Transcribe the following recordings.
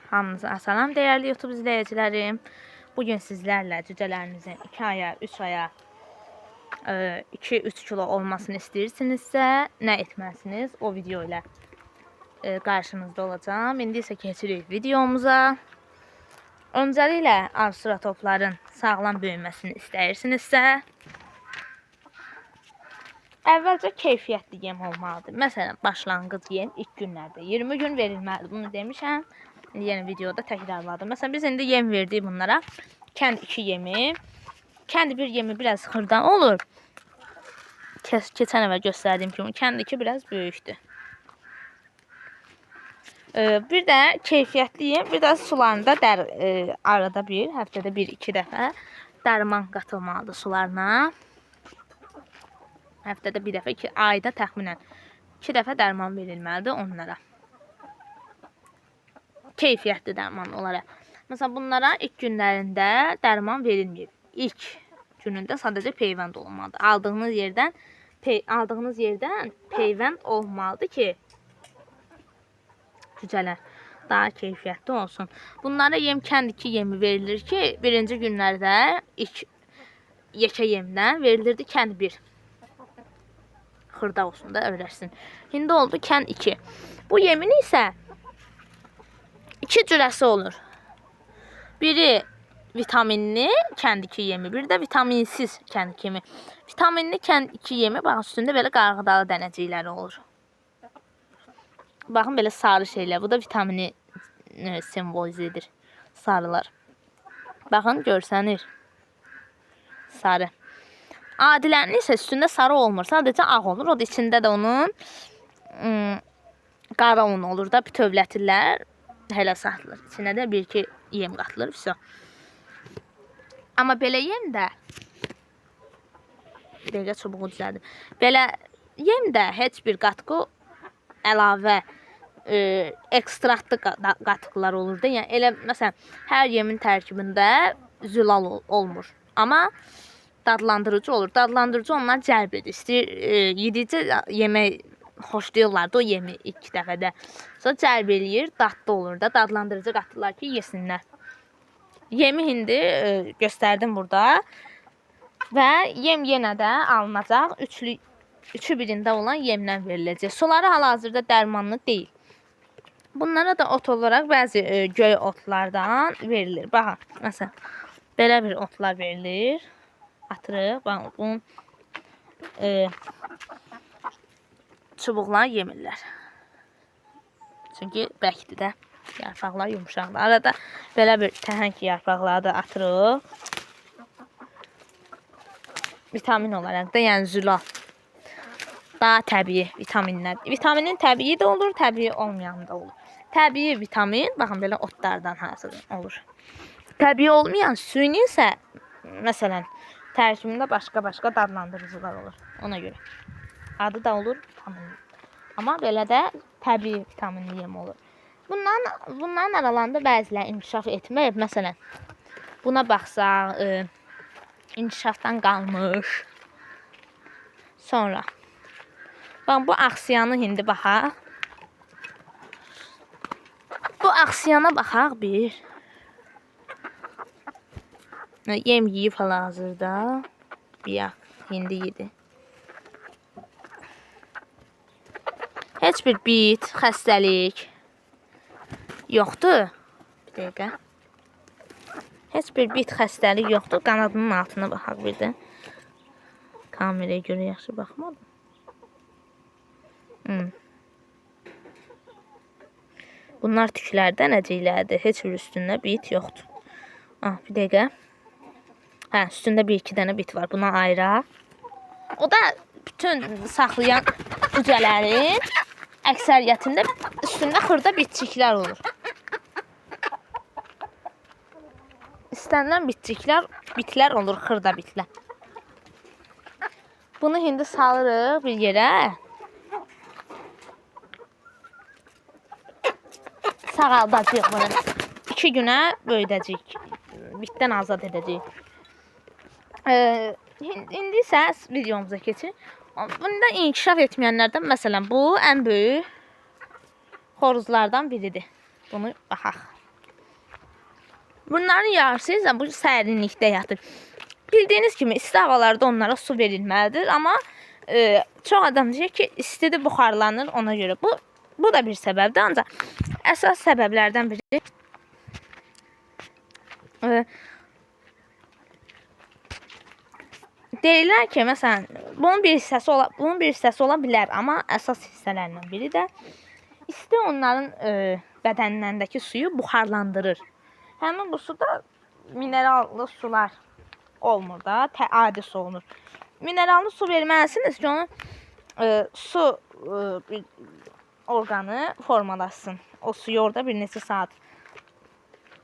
Hamınıza salam dəyərli YouTube izləyicilərim. Bugün sizlərlə cücələrinizin 2 aya, 3 aya, 2-3 kilo olmasını istəyirsinizsə, nə etməlisiniz? O video ilə qarşınızda olacağam. İndi isə keçirik videomuza. Öncəliklə avstratopların sağlam böyüməsini istəyirsinizsə, əvvəlcə keyfiyyətli yem olmalıdır. Məsələn, başlanğıc yem ilk günlərdə 20 gün verilməlidir. Bunu demişəm. İndi yenə videoda təkrarladım. Məsələn, biz indi yem verdik bunlara. Kənd 2 yemi. Kənd 1 yemi biraz xırda olur. Keçən əvvəl göstərdiyim kimi kənd 2 biraz böyükdür. Bir də keyfiyyətli yem, bir də sularında arada bir, həftədə 1-2 dəfə dərman qatılmalıdır sularına. Həftədə bir dəfə, ayda təxminən 2 dəfə dərman verilməlidir onlara. Keyfiyyətli dərman olaraq. Məsələn, bunlara ilk günlərində dərman verilməyib. İlk günündə sadəcə peyvənd olmalıdır. Aldığınız yerdən peyvənd olmalıdır ki, cücələr daha keyfiyyətli olsun. Bunlara yem kənd 2 yemi verilir ki, birinci günlərdə ilk yekə yemdən verilirdi kənd 1. Xırda olsun da öyrəşsin. İndi oldu kənd 2. Bu yemin isə iki cürəsi olur. Biri vitaminli kənd 2 yemi, bir də vitaminsiz kənd 2 yemi. Vitaminli kənd 2 yemi, baxın üstündə belə qarğıdalı dənəcikləri olur. Baxın belə sarı şeylər. Bu da vitamini simvolizə edir. Sarılar. Baxın görsənir. Sarı. Adilərinin isə üstündə sarı olmur. Sadəcə ağ olur. O da içində də onun qara un olur da bütövlətirlər. Hələ satılır. İçinə də 1-2 yem qatılır. Vəsə. Amma belə yem də bir dəqiqə çubuğu düzəldim. Belə yem də heç bir qatqı əlavə ekstraktlı qatıqlar olur da. Yəni elə məsələn hər yemin tərkibində zülal olmur. Amma dadlandırıcı olur. Dadlandırıcı onları cəlb edir. İstəyir yedikcə yemək xoşlayırlar da o yemi ilk dəfədə. Sonra cəlb eləyir, dadlı olur da. Dadlandırıcı qatırlar ki, yesinlər. Yemi indi göstərdim burada. Və yem yenə də alınacaq. Üçü birində olan yemdən veriləcək. Suları hal-hazırda dərmanlı deyil. Bunlara da ot olaraq bəzi göy otlardan verilir. Baxın, məsələn, belə bir otlar verilir. Atırıq. Baxın, bunun çubuqla yemirlər. Çünki bərkdir də. Yarpaqlar yumşaqdır. Arada belə bir təhəng yarpaqları da atırıq. Vitamin olaraq da, yəni zülal. Daha təbii vitaminlər. Vitaminin təbii də olur, təbii olmayan da olur. Təbii vitamin, baxın belə otlardan hazır olur. Təbii olmayan süni isə, məsələn, tərkibində başqa-başqa dadlandırıcılar olur. Ona görə. Adı da olur vitamin. Amma belə də təbii vitaminli yem olur. Bunların aralarında bəziləri inkişaf etməyib. Məsələn, buna baxsaq, inkişafdan qalmış. Sonra, bax, bu axsiyanı indi baxaq. Bu axsiyana baxaq bir. Yem yeyib hal-hazırda. Bir indi yedi. Heç bir bit, xəstəlik yoxdur. Bir dəqiqə. Heç bir bit xəstəlik yoxdur. Qanadının altına baxaq bir də. Kameraya görə yaxşı baxmadım. Bunlar tüklər dənəciklərdir. Heç bir üstündə bit yoxdur. Ah, bir dəqiqə. Hə, üstündə 1-2 dənə bit var. Buna ayıraq. O da bütün saxlayan cücələrin əksəriyyətində üstündə xırda bitciklər olur. İstənilən bitlər olur, xırda bitlər. Bunu indi salırıq bir yerə. Sağaldacağıq bunu. 2 günə böyüdəcəyik. Bitdən azad edəcəyik. İndi isə videomuza keçirik. Bunda inkişaf etməyənlərdən, məsələn, bu ən böyük xoruzlardan biridir. Bunu baxaq. Bunların yarısı isə bu sərinlikdə yatır. Bildiyiniz kimi isti havalarda onlara su verilməlidir, amma çox adam deyir ki, istidir, buxarlanır ona görə. Bu da bir səbəbdir, ancaq əsas səbəblərdən biri deyirlər ki, məsələn, bunun bir hissəsi ola bilər, amma əsas hissələrindən biri də isti onların bədənlərindəki suyu buxarlandırır. Həmin bu suda minerallı sular olmur da, adi su olmur. Minerallı su verməlisiniz ki, onun su bir orqanı formalaşsın. O suyu orada bir neçə saat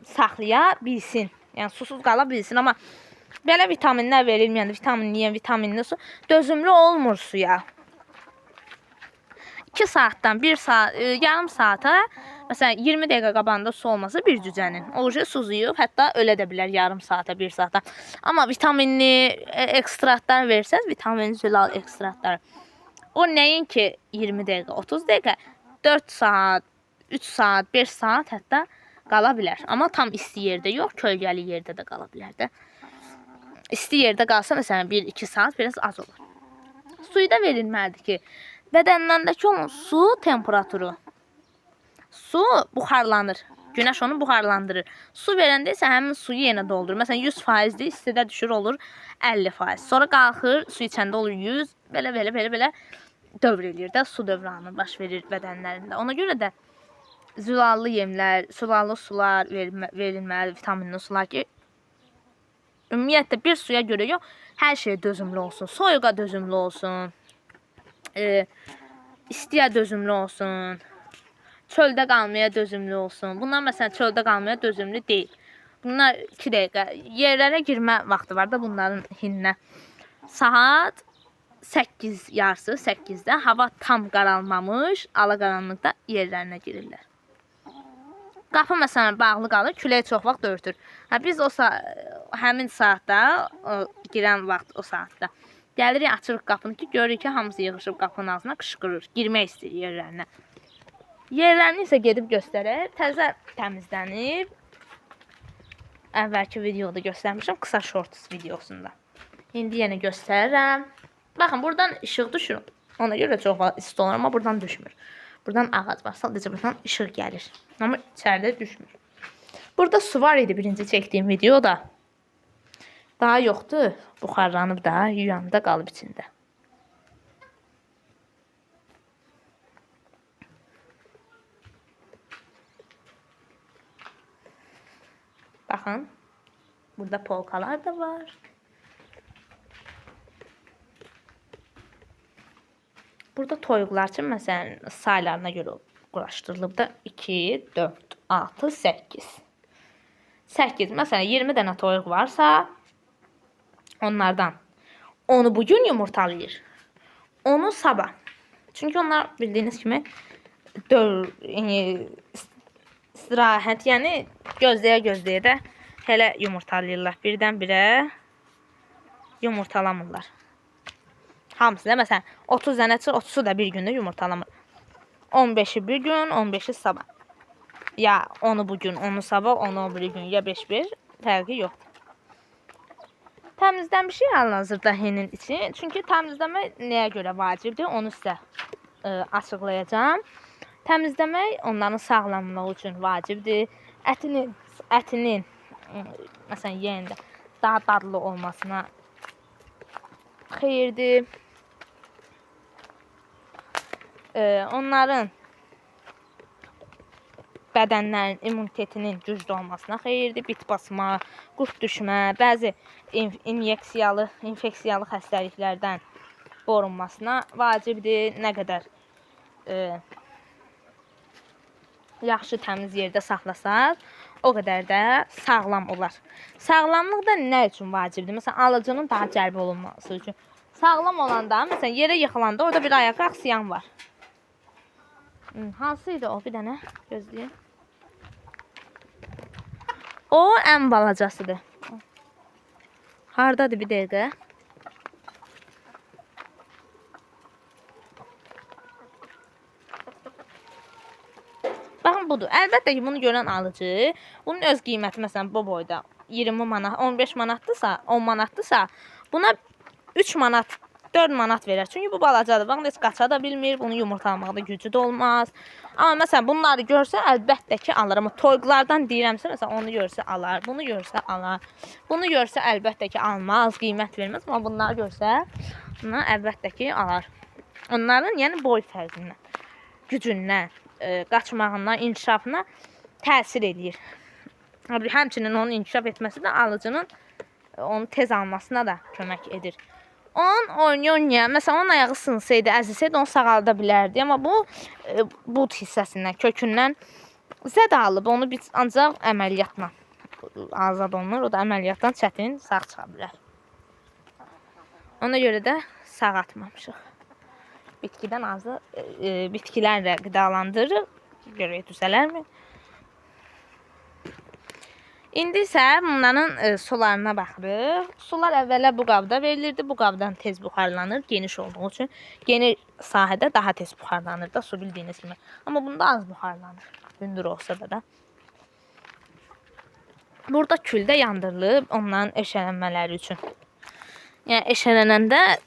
saxlaya bilsin. Yəni susuz qala bilsin, amma belə vitaminlər verilməyəndə, vitaminli yem, vitaminli su dözümlü olmur suya. 2 saatdan 1 saat, yarım saata, məsələn 20 dəqiqə qabağında su olmasa bir cücənin, o suzuyub, hətta ölə də bilər yarım saata, 1 saata. Amma vitaminli ekstraktlar versəniz, vitaminli zülal ekstraktları, o nəinki 20 dəqiqə, 30 dəqiqə, 4 saat, 3 saat, 5 saat hətta qala bilər. Amma tam isti yerdə yox, kölgəli yerdə də qala bilər də. İsti yerdə qalsa, məsələn, 1-2 saat biraz az olur. Suyu da verilməlidir ki, bədənlərindəki olan su temperaturu, su buxarlanır. Günəş onu buxarlandırır. Su verəndə isə həmin suyu yenə doldurur. Məsələn, 100%-dir, istidə düşür, olur 50%. Sonra qalxır, su içəndə olur 100, belə, belə, belə, belə dövr eləyir də, su dövranı baş verir bədənlərində. Ona görə də zülallı yemlər, sulallı sular verilməli, vitaminli sular ki, ümumiyyətlə bir suya görə yox, hər şeyə dözümlü olsun. Soyuğa dözümlü olsun, istiyə dözümlü olsun, çöldə qalmaya dözümlü olsun. Bunlar məsələn çöldə qalmaya dözümlü deyil. Bunlar 2 dəqiqə yerlərə girmə vaxtı var da bunların hinnə. Saat 8 yarısı, 8-də hava tam qaralmamış, alaqaranlıqda yerlərinə girirlər. Qapı məsələn bağlı qalır, külək çox vaxt örtür. Hə, biz o həmin saatda, o, girən vaxt o saatda gəlirik, açırıq qapını ki, görürük ki, hamısı yığışıb qapının ağzına qışqırır, girmək istəyir yerlərinə. Yerlərini isə gedib göstərək, təzə təmizlənib. Əvvəlki videoda göstərmişəm, qısa shorts videosunda. İndi yenə göstərirəm. Baxın, buradan işıq düşür. Ona görə çox isti olur, amma buradan düşmür. Buradan ağac var, sadəcə buradan işıq gəlir. Amma içəridə düşmür. Burada su var idi birinci çəkdiyim videoda. Daha yoxdur. Buxarlanıb da, yuyanda qalıb içində. Baxın, burada polkalar da var. Burada toyuqlar üçün məsələn saylarına görə quraşdırılıb da 2, 4, 6, 8. 8. Məsələn 20 dənə toyuq varsa, onlardan onu bugün yumurtalayır. Onu sabah. Çünki onlar bildiyiniz kimi istirahət, yəni gözləyə-gözləyə də hələ yumurtalayırlar. Birdən-birə yumurtalamırlar. Hamısı da, məsələn, 30 dənə çıxır, 30-u da bir gündə yumurtalamır. 15-i bir gün, 15-i sabah. Ya onu bugün, onu sabah, onu o biri gün, ya 5-1, fərqi yoxdur. Təmizlənmişik hal-hazırda henin içi. Çünki təmizləmək nəyə görə vacibdir, onu sizə açıqlayacağam. Təmizləmək onların sağlamlığı üçün vacibdir. Ətinin məsələn, yeyəndə daha dadlı olmasına xeyirdir. Onların bədənlərin immunitetinin güclü olmasına xeyirdir. Bit basma, qurd düşmə, bəzi inyeksiyalı, infeksiyalı xəstəliklərdən qorunmasına vacibdir. Nə qədər yaxşı təmiz yerdə saxlasaq, o qədər də sağlam olar. Sağlamlıq da nə üçün vacibdir? Məsələn, alıcının daha cəlb olunması üçün. Sağlam olanda, məsələn, yerə yıxılanda orada bir ayağa axsiyan var. Hansı idi o? Bir dənə gözləyim. O ən balacasıdır. Hardadır bir dəqiqə? Baxın, budur. Budur. Əlbəttə ki, bunu görən alıcı, bunun öz qiyməti məsələn bu boyda 20 manat, 15 manatdırsa, 10 manatdırsa, buna 3 manat, 4 manat verər. Çünki bu balacadır. Baxın, heç qaça da bilmir, bunu yumurtalamaqda gücü də olmaz. Amma məsələn bunları görsə əlbəttə ki, alır. Amma toyuqlardan deyirəmsə, məsələn onu görsə alar, bunu görsə alar. Bunu görsə əlbəttə ki, almaz, qiymət verməz. Amma bunları görsə, bunu əlbəttə ki, alar. Onların yəni boy fərqindən, gücündən, qaçmağından, inkişafına təsir eləyir. Həmçinin onun inkişaf etməsi də alıcının onu tez almasına da kömək edir. Onun oynaya-oynaya, məsələn, onun ayağı sınsaydı, əzilsəydi, onu sağalda bilərdi. Amma bu bud hissəsindən, kökündən zədə alıb, onu biz ancaq əməliyyatla azad olunur. O da əməliyyatdan çətin sağ çıxa bilər. Ona görə də sağ atmamışıq. Bitkidən azı bitkilərlə qidalandırırıq. Görək düzələrmi? İndi isə bunların sularına baxırıq. Sular əvvələ bu qabda verilirdi. Bu qabdan tez buxarlanır, geniş olduğu üçün. Geniş sahədə daha tez buxarlanır da su bildiyiniz kimi. Amma bunda az buxarlanır. Hündür olsa da. Burada kül də yandırılıb onların eşələnmələri üçün. Yəni eşələnəndə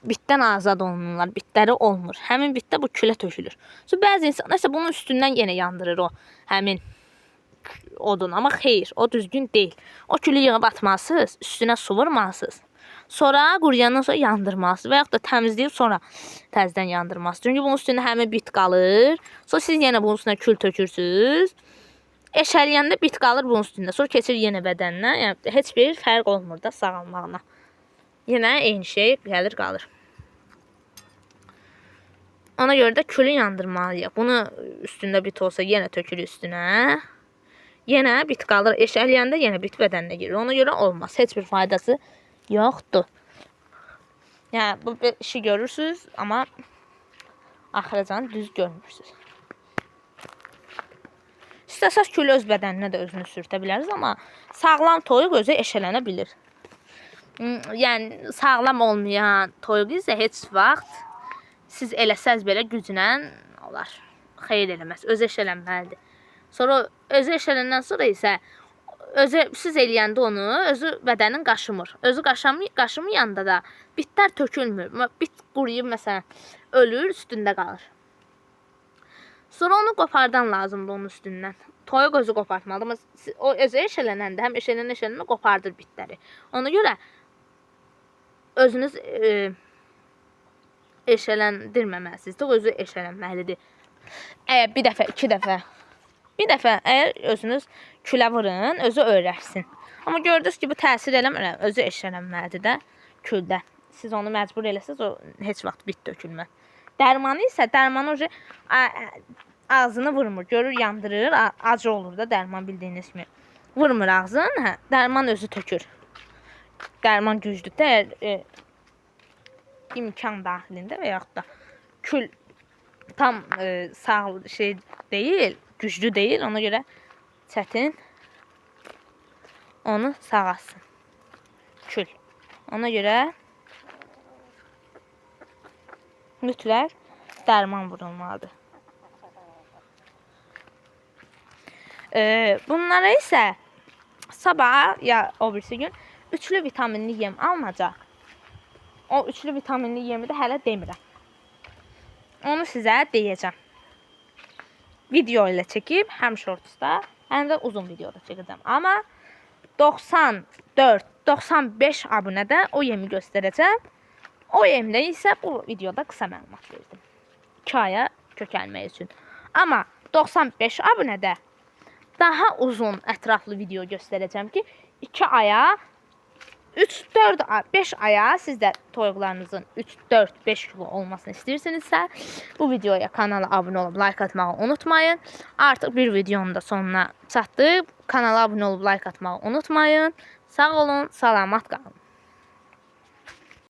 bitdən azad olunurlar. Bitləri olmur. Həmin bitdə bu külə tökülür. Sonra bəzi insanlar isə bunun üstündən yenə yandırır o həmin odun. Amma xeyr, o düzgün deyil. O külü yığıb atmalısınız, üstünə su vurmalısınız. Sonra quruyandan sonra yandırmalısınız və yaxud da təmizləyib sonra təzədən yandırmalısınız. Çünki bunun üstündə həmin bit qalır. Sonra siz yenə bunun üstünə kül tökürsünüz. Eşələyəndə bit qalır bunun üstündə. Sonra keçir yenə bədəninə. Yəni heç bir fərq olmur da sağalmağına. Yenə eyni şey gəlir qalır. Ona görə də külü yandırmalıyıq. Bunu üstündə bit olsa yenə tökülür üstünə. Yenə bit qalır. Eşələyəndə yenə bit bədəninə girir. Ona görə olmaz. Heç bir faydası yoxdur. Yəni bu bir işi görürsünüz, amma axıracan düz görmürsünüz. İstəsəz külü öz bədəninə də özünü sürtə bilərsiniz, amma sağlam toyuq özü eşələnə bilir. Yəni sağlam olmayan toyuq isə heç vaxt siz eləsəz belə güclə olar. Xeyir eləməz. Özü eşələnməlidir. Sonra özü eşələndən sonra isə özü siz eləyəndə onu özü bədənin qaşımır. Özü qaşımayanda da bitlər tökülmür. Bit quruyub məsələn ölür, üstündə qalır. Sonra onu qopardan lazımdır onun üstündən. Toyuq özü qopartmalıdır. Amma o özü eşələnəndə həm eşələnə qopardır bitləri. Ona görə özünüz eşələndirməməlisiniz. Özü eşələnməlidir. Əgər bir dəfə, iki dəfə, bir dəfə əgər özünüz külə vurun, özü öyrəşsin. Amma gördünüz ki, bu təsir eləmir, özü eşələnməlidir də küldə. Siz onu məcbur eləsəz, o heç vaxt bit tökülməz. Dərmanı isə, dərmanı ağzını vurmur, görür, yandırır, acı olur da dərman bildiyiniz kimi. Vurmur ağzını, hə, dərman özü tökür. Dərman güclüdür də, əgər imkan daxilində və yaxud da kül tam sağ şey deyil, güclü deyil, ona görə çətin onu sağalsın. Kül. Ona görə mütləq dərman vurulmalıdır. Bunlara isə sabah ya o birisi gün üçlü vitaminli yem alınacaq. O üçlü vitaminli yemi də hələ demirəm. Onu sizə deyəcəm. Video ilə çəkib, həm shortsda, həm də uzun videoda çəkəcəm. Amma 94, 95 abunədə o yemi göstərəcəm. O yemdə isə bu videoda qısa məlumat verdim. 2 aya kökəlmək üçün. Amma 95 abunədə daha uzun, ətraflı video göstərəcəm ki, 2 aya 3, 4, 5 aya siz də toyuqlarınızın 3, 4, 5 kilo olmasını istəyirsinizsə, bu videoya kanala abunə olub like atmağı unutmayın. Artıq bir videonun da sonuna çatdıq. Kanala abunə olub like atmağı unutmayın. Sağ olun, salamat qalın.